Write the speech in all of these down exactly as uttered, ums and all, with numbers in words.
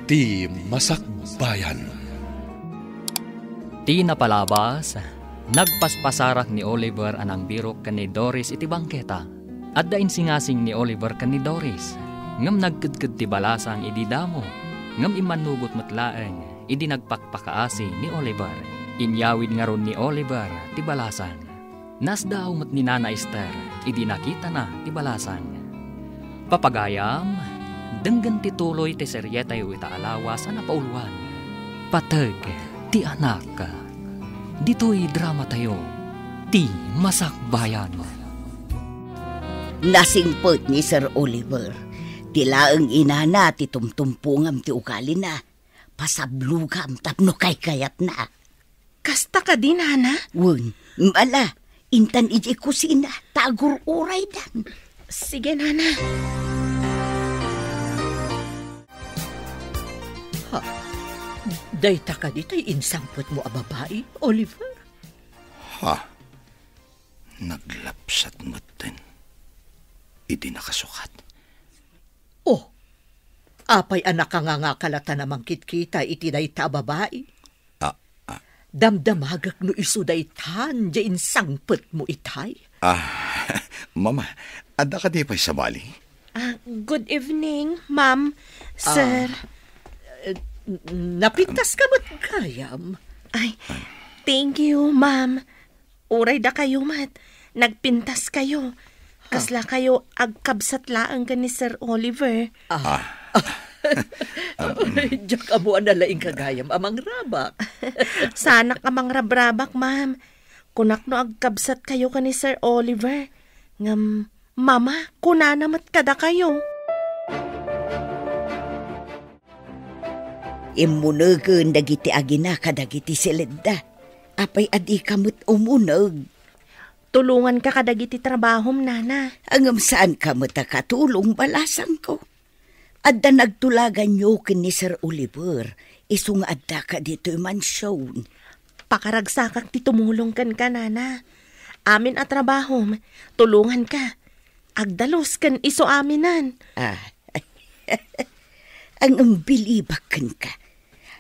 Ti Masakbayan. Ti napalabas, nagpaspasarak ni Oliver a nangbirok ken ni Doris iti bangketa. Adda insingasing ni Oliver ken ni Doris, ngem nagkedked ti balasang idi damo, ngem immannugot met laeng idi nagpakpakaasi ni Oliver. Inyawid ngarud ni Oliver ti balasang. Nasdaaw met ni Nana Ester idi nakitana ti balasang. Papagayam, denggen ti tuloy ti serietayo ita a lawas a napauluan, Pateg ti Anak. Ditoy dramatayo, Ti Masakbayan. Nasingpet ni Sir Oliver. Ti laeng inana ti tumtumpongam ti ugalina. Pasablugam tapno kaykayatna. Kasta kadi, Nana? Wen, ala, intan idiay kusina, ta agur-uraydan. Sige, Nana. Ha? Dayta kadi tay insangpetmo a babai, Oliver? Ha? Naglapsat metten idi nakasukat. Oh, apay a nakangangaka latta a mangkitkita iti dayta a babai? Ah, ah. Damdamagak no isu daytan diay insangpetmo itay. Ah, Mama, adda kadi pay sabali? Ah, good evening, Ma'am, Sir. Ah, eh, napintaska met gayam. Ay, thank you, Ma'am. Uray dakayo met, nagpintaskayo. Ha? Kaslakayo agkabsat laeng ken ni Sir Oliver. Ah. Ah. Ay, diak ammo a nalaingka gayam a mangrabak. Saanak a mangrabrabak, ma'am. Kunak no agkabsatkayo ken ni Sir Oliver. Ngem, Mama, kunana met kadakayo. Immunegen dagiti agina kadagiti siledda. Apay a dika met umuneg? Tulonganka kadagiti trabahom, Nana. Ngem saanka met a katulong, balasangko. Adda nagtulaganyo ken ni Sir Oliver, isu nga addaka ditoy mansion. Pakaragsakak ti tumulong kenka, Nana. Amin a trabahom, tulonganka. Agdalus ken isu aminen. Ah, Ngem bilibak kenka.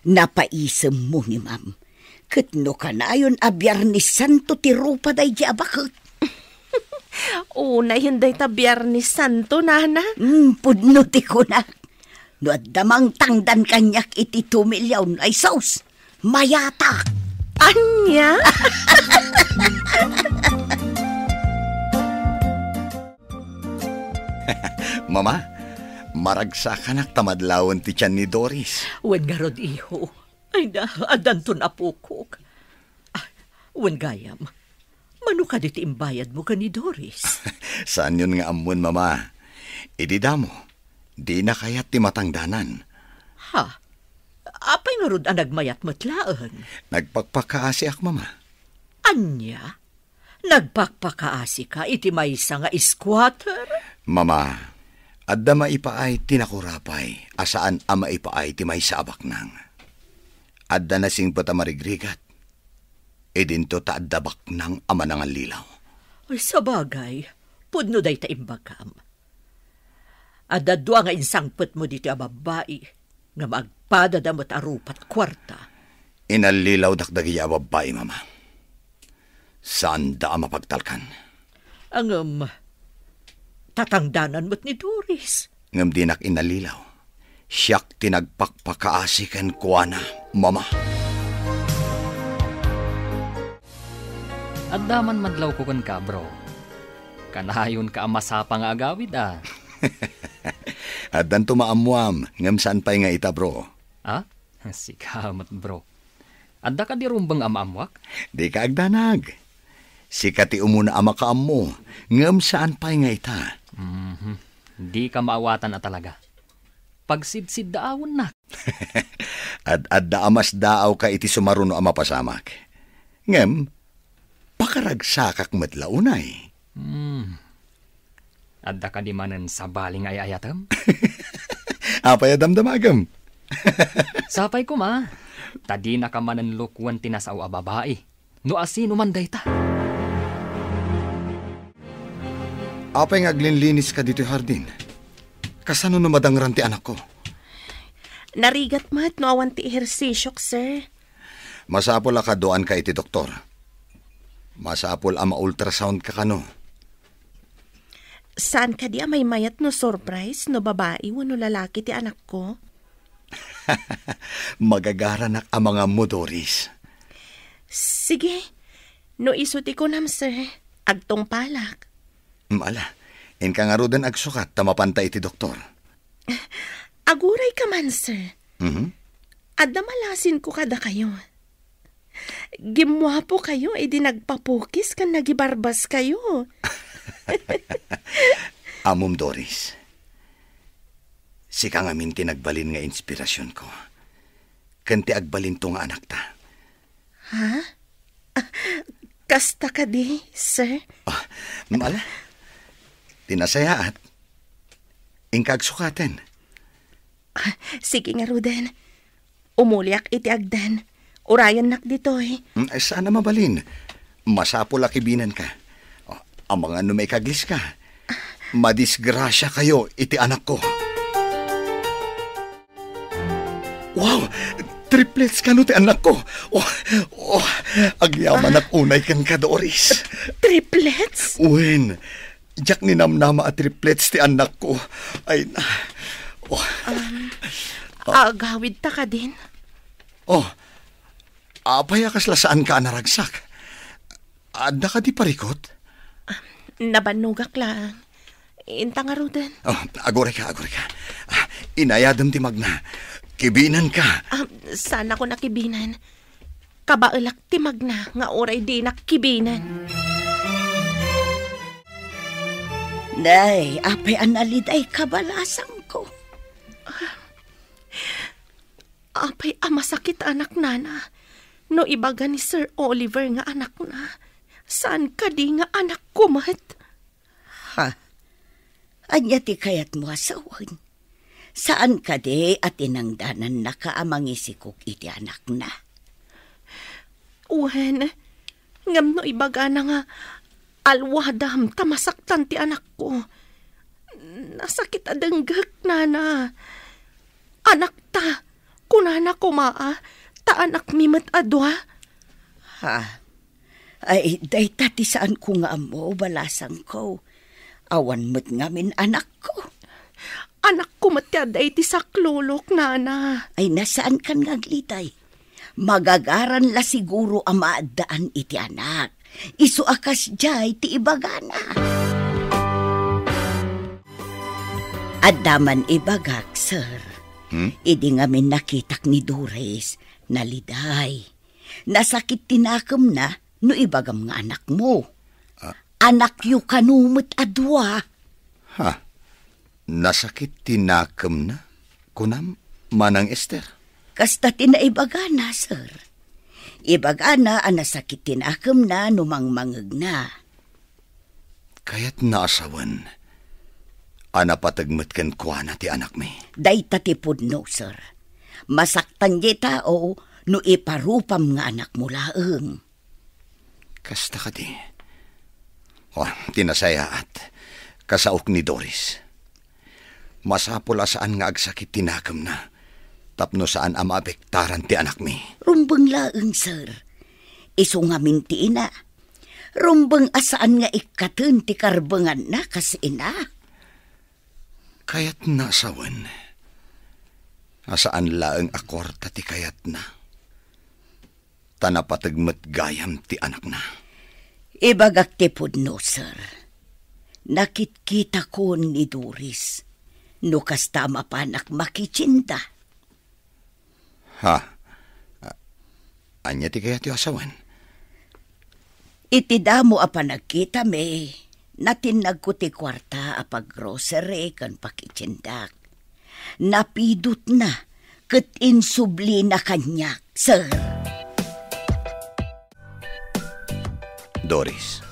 Napaisemmo ni Ma'am. Ket no kanayon a Biernes Santo ti rupada idiay a baket. Unayen dayta Biernes Santo, Nana. Hmm, pudno ti kunak. No adda mangtangdan kaniak iti tumiliaw, ay sus, mayatak. Ania? Mama, maragsakanak ta madlawen ti tian ni Doris. Wen ngarud, iho. Ay na, addanton apokok. Ah, wen gayam, mano kadi ti imbayadmo ken ni Doris? Saanyon nga ammon, Mama. Idi damo, dina kayat ti matangdanan. Ha? Apay ngarud a nagmayat met laeng? Nagpakpakaasiak, Mama. Ania? Nagpakpakaasika iti maysa nga squatter? Mama, adda maipaay ti nakurapay a saan a maipaay ti maysa a baknang. Adda nasingpet a marigrigat. Idinto ta adda baknang a manangallilaw. Ay, sabagay, pudno dayta imbagam. Adda dua nga insangpetmo ditoy a babbai, ngem agpadada met a rupat kuarta. Inallilawdak dagiti a babbai, Mama. Saanda a mapagtalkan. Ngem, tatangdanan met ni Doris. Ngem dinak inallilaw. Siak ti nagpakpakaasi kenkuana, Mama. Adda man madlawko kenka, bro. Kanayonka a masapa nga agawid, a. Addanto maammoam, ngem saan pay nga ita, bro. A? Sika met, bro. Adda kadi rumbeng a maammoak? Dika agdanag. Sika ti umuna a makaammo, ngem saan pay nga ita. Mhm. Dika maawatan a talaga. Pagsidsiddaawennak. Ad-adda a masdaawka iti sumaruno a mapasamak. Ngem, pakaragsakak met la unay. Hmm. Adda kadi manen sabali nga ay-ayatem? Apay a damdamagem? Sapay koma, ta dinaka manen lukwen ti nasao a babai. No asino man dayta. Apay nga aglinliniska ditoy hardin? Kasano no madangran ti anakko? Narigat met no awan ti ehersisiok, sir. Masapul a kaduaanka iti doktor. Masapul a ma-ultrasound ka kano. Saan kadi a maymayat no surprise no babai wenno lalaki ti anakko? Magagaranak a mangammo, Doris. Sige. No isu ti kunam, sir, agtungpalak. Mm, ala, inka ngaruden agsukat ta mapanta iti doktor. Aguray ka man, sir. Mhm. Adda malasinko kadakayo. Gimmuapo kayo idi nagpapukis ken nagibarbas kayo. Ammom, Doris. Sika ngamin ti nagbalin nga inspirasionko. Ken ti agbalinto nga anakta. Ha? Kasta kadi, sir? Ah, ala. Ti nasayaat. Inka agsukaten. Ah, sige ngaruden. Umuliak iti agdan. Urayennak ditoy. Mm, ay, saan a mabalin. Masapul a kibinenka. Oh, amangan no maikaglis ka. Madisgrasia kayo iti anakko. Wow! Triplets kano ti anakko. Oh, oh, agyamanak unay kenka, Doris. Triplets? Wen, diak ninamnama a triplets ti annakko. Ay na. Oh. Um, agawid ta kadin? Oh. Apay a kasla saanka a naragsak? Adda kadi parikut? Ah, nabannogak laeng. Inta ngaruden. Oh, agurayka, agurayka. Ah, inayadem ti magna. Kibinenka. Ah, saanakon a kibinen. Kabaelak ti magna nga uray dinak kibinen. Nay, apay a naliday ka, balasangko? Apay a masakit, anak, nana, no ibaga ni Sir Oliver nga anakna, saan kadi nga anakko met? Ha? Ania ti kayatmo a sawen? Saan kadi a tinangdanannaka a mangisikog iti anakna? Wen, ngem no ibagana nga alwadam ta masaktan ti anakko, nasakit a denggek, nana. Anakta, kunana koma a, ta anakmi met a dua. Ha? Ay, dayta ti saanko nga ammo, balasangko. Awan met ngamin anakko. Anakko met ti adda iti saklulok, nana. Ay, na saankan nga agliday. Magagaran la siguro a maaddaan iti anak. Isu a kasdiay ti ibagana. Adda man ibagak, sir. Hmm? Idi ngamin nakitak ni Doris, naliday. Nasakit ti nakemna no ibagam nga anakmo. Ah. Anakyo kano met a dua. Ha? Nasakit ti nakemna? Kunam, Manang Ester? Kasta ti naibagana, sir. Ibagana a nasakit ti nakemna no mangmangegna. Kayatna a sawen a napateg met kenkuana ti anakmi. Dayta ti pudno, sir. Masaktan ti tao no iparupam nga anakmo laeng. Kasta kadi. Oh, ti nasayaat, kasaok ni Doris. Masapul a saan nga agsakit ti nakemna tapno saan a maapektaran ti anakmi. Rumbeng laeng, sir. Isu ngamin ti ina. Rumbeng a saan nga ikkaten ti karbenganna kas ina. Kayatna a sawen a saan laeng a kuarta ti kayatna, ta napateg met gayam ti anakna. Ibagak ti pudno, sir. Nakitkitakon ni Doris. No kasta, mapanak makitienda. Ha? A-, ania ti kayatyo a sawen? Iti damo a panagkitami, natinnagko ti kuarta a paggrocery ken pakitiendak. Napidotna ket insublina kaniak, sir. Doris,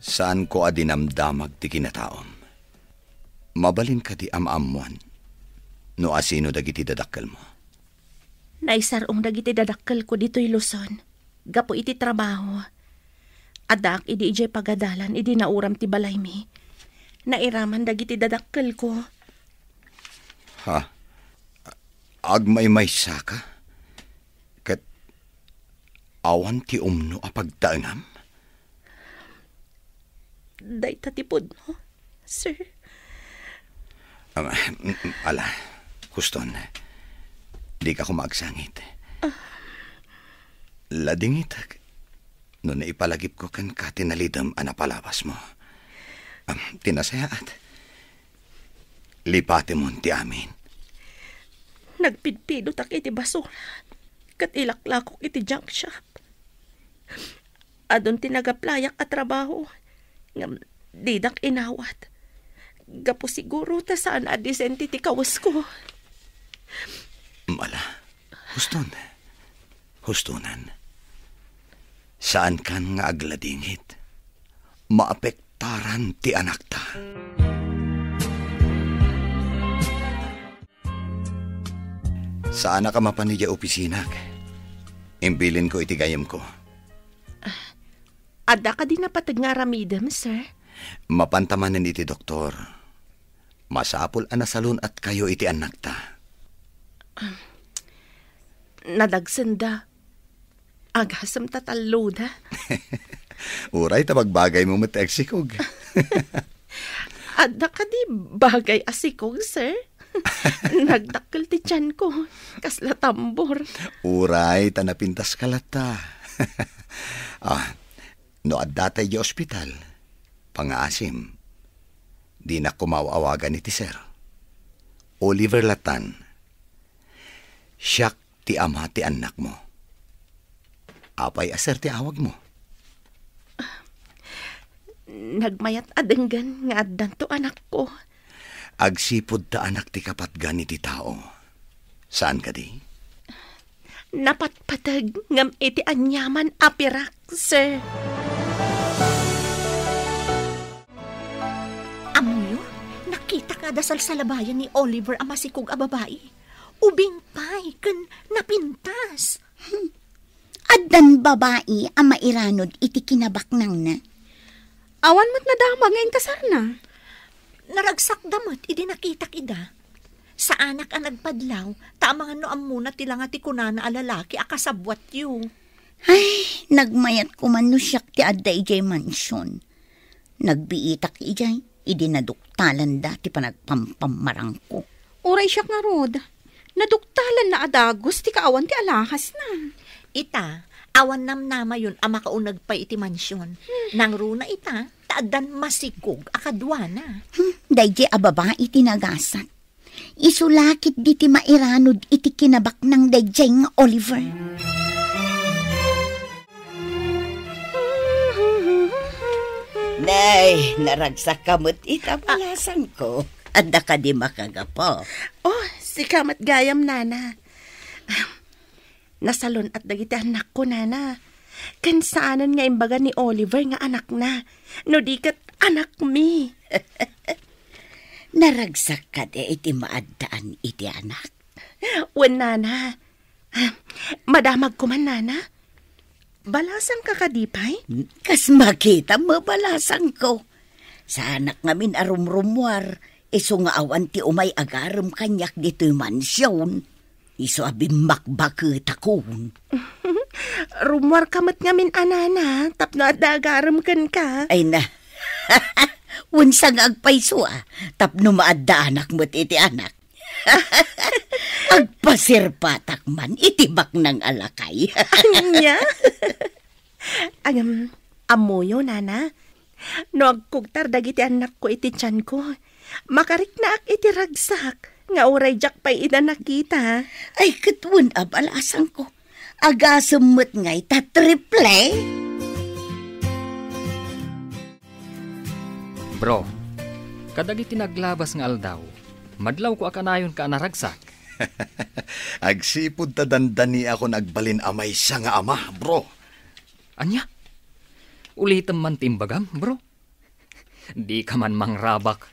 saanko a dinamdamag ti kinataom. Mabalin kadi a maammuan no asino dagiti dadakkelmo? Naisar-ong dagiti dadakkelko ditoy Luzon gapu iti trabaho. Addaak idi idiay pagadalan idi nauram ti balaymi. Nairaman dagiti dadakkelko. Ha? A-, Agmaymaysaka? Ket awan ti umno a pagtaengam? Dayta ti pudno, sir. Ah, mm, mm, ala, Houston, dika koma agsangit. Ah. Ladingitek no naipalagipko kenka ti nalidem a napalabasmo. Ah, ti nasayaat, lipatemon ti amin. Nagpidpidotak iti basura, ket ilaklakok iti junk shop. Adun ti nag-applyak a trabaho, ngem didak inawat. Gapu siguro ta saan a disente ti kawesko. Mala, huston. Hustonan. Saankan nga agladingit. Maapektaran ti anakta. Saanak a mapan idiay opisinak. Imbilinko iti gayyemko. Adda kadi napateg nga aramidem, sir? Mapanta manen iti doktor. Masapul a nasalun-atkayo iti annakta. Nadagsenda. Agasem ta talloda. Uray ta bagbagaymo met ti agsikog. Adda kadi bagay a sikog, sir? Nagdakkel ti tianko. Kasla tambor. Uray ta napintaska latta. Ah, no adda tay idiay ospital, pangaasim. Dinak koma aw-awagan iti sir. Oliver lattan. Siak ti ama ti annakmo. Apay a sir ti awagmo? Nagmayat a denggen nga addanto anakko. Agsipud ta anak ti kapatgan iti tao. Saan kadi? Napatpateg ngem iti aniaman a pirak, sir. Ammoyo, nakitak nga adda salsalabayan ni Oliver a masikog a babai. Ubing pay ken napintas. Hmm. Addan babai a mairanod iti kinabaknangna. Awan met nadamag nga inkasarna. Naragsakda met idi nakitak ida. Saanak a nagpadlaw, ta amangan no ammona ti langa ti kunana a lalaki a kasabbuatyo. Ay, nagmayat koman no siak ti adda idiay mansion. Nagbiitak idiay, idi naduktalanda ti panagpampammarangko. Uray siak ngarud, naduktalanna a dagus ti kaawan ti alahasna. Ita, awan namnamayon a makauneg pay iti mansion. Hmm. Nangruna ita, ta addan masikog a kaduana. Hmm, daydiay a babai ti nagasat. Isu la ketdi ti mairanod iti kinabaknang daydiay nga Oliver. Nay, naragsakka met ita, balasangko. Adda kadi makagapu? Oh, sika met gayam, nana. Nasalun-at dagiti annakko, nana. Ken saanen nga imbaga ni Oliver nga anakna, no di ket anakmi. Naragsak kadi iti maaddaan iti anak? Wen, nana. Madamag koman, nana. Balasangka kadi pay? Kas makitam, balasangko. Saanak ngamin a rumrumuar, isu nga awan ti umay agarem kaniak ditoy mansion. Isu a bimmakbaketakon. Rummuarka met ngamin a nana, tapno adda agarem kenka. Ay na. Wen, saan nga agpayso a, tapno maaddaanak met iti anak. Agpasirpatak man iti baknang a lakay. Ania? Agam, ammoyo, nana. No agkugtar dagiti annakko iti tianko, makariknaak iti ragsak nga uray diak pay ida nakita. Ay, ket wen a, balasangko. Agasem met ngay ta triple. Bro, kadagiti naglabas nga aldaw, madlawko a kanayonka a naragsak. Agsipud ta dandaniakon agbalin a maysa nga ama, bro. Ania? Ulitem man ti imbagam, bro. Dika man mangrabak.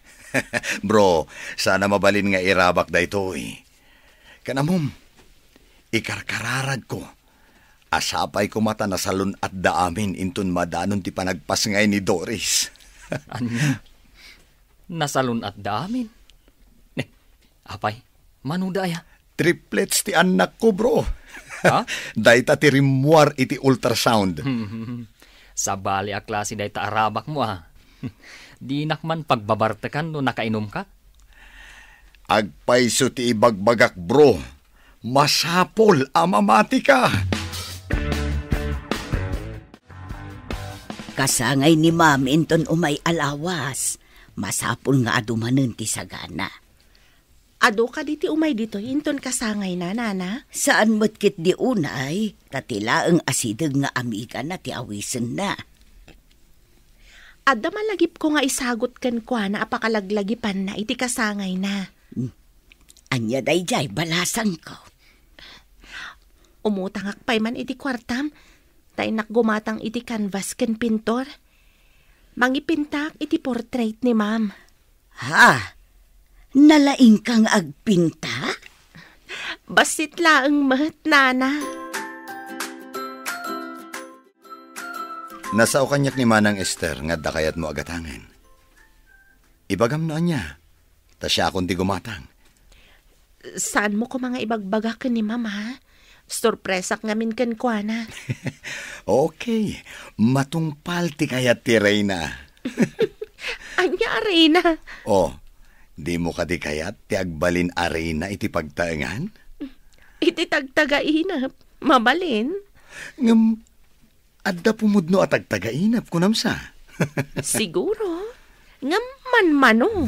Bro, saan a mabalin nga irabak daytoy. Ken ammom, ikarkararagko a sapay koma ta nasalun-atda amin inton madanon ti panagpasngay ni Doris. Ania? Nasalun-atda amin? Ne, apay, manoda aya? Triplets ti annakko, bro. Ha? Dayta ti rimmuar iti ultrasound. Sabali a klase dayta a rabakmo, a. Dinak man pagbabartekan no nakainumka? Agpayso ti ibagbagak, bro. Masapul a mamatika. Kasangay ni Ma'am inton umay a lawas. Masapul nga adu manen ti sagana. Adu kadi ti umay ditoy inton kasangayna, Nana? Saan met ketdi unay, ta ti laeng asideg nga amigana ti awisenna. Adda malagipko nga isagut kenkuana a pakalaglagipanna iti kasangayna. Hmm. Ania daydiay balasangko? Umutangak pay man iti kuartam, ta innak gumatang iti canvas ken pintor. Mangipintak iti portrait ni Ma'am. Ha? Nalaingka nga agpinta? Bassit laeng met, Nana. Nasao kaniak ni Manang Ester nga adda kayatmo a gatangen. Ibagam no ania, ta siakon ti gumatang. Saanmo koma nga ibagbaga ken ni Ma'am, ha? Sorpresak ngamin kenkuana. Okay, matungpal ti kayat ti reyna. Ania a reyna? Oh, dimo kadi kayat ti agbalin a reyna iti pagtaengan? Iti tagtagainep, mabalin. Ngem, adda pumudno a tagtagainep, kunam sa? Siguro. Ngem manmano.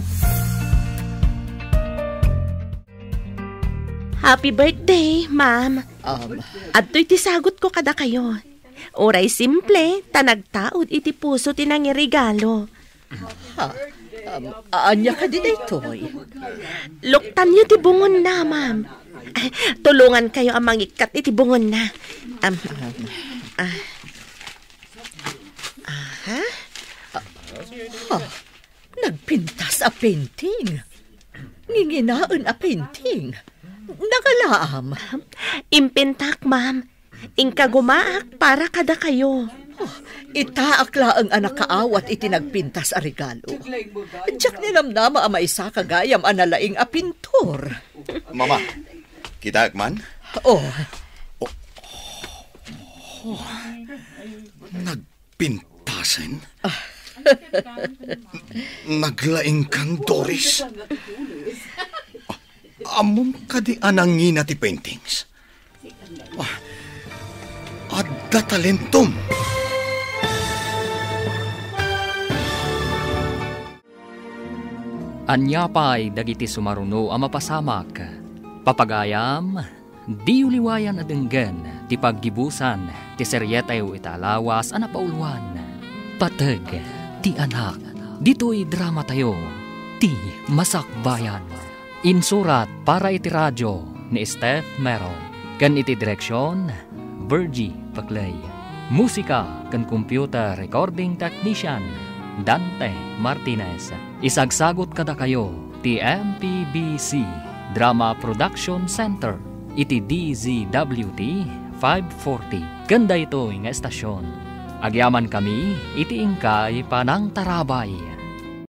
Happy birthday, Ma'am. Um, Adtoy ti sagutko kadakayo. Uray simple, ta nagtaud iti puso ti nangiregalo. Ha? Um, ania kadi daytoy? Luktanyo ti bungonna, Ma'am. Tulongankayo a mangikkat iti bungonna. Um, ah. Aha. Ha? Nagpintas a painting. Nginginaen a painting. Nagalaam. Impintak, Ma'am. Inka gumaak para kadakayo. Oh, itaak laeng a nakaawat iti nagpintas a regalo. Diak ninamnama a maisaka gayam a nalaing a pintor. Mama, kitaek man? Oh. Oh. Oh. Nagpintasen? Naglaing kan, Doris? Ammom kadi a nangina ti paintings? Ah, adda talentom. Ania pay dagiti sumaruno a mapasamak? Papagayam, diyo liwayan a denggen ti paggibusan ti serietayo ita a lawas a napauluan, Pateg ti Anak. Ditoy dramatayo, ti Masakbayan. Insurat para iti radio ni Steph Mero, ken iti direksion, Virgie Paclay. Musika ken computer recording technician, Dante Martinez. Isagsagut kadakayo ti M P B C Drama Production Center iti D Z W T five forty ken daytoy nga estasion. Agyamankami iti inkay panangtarabay.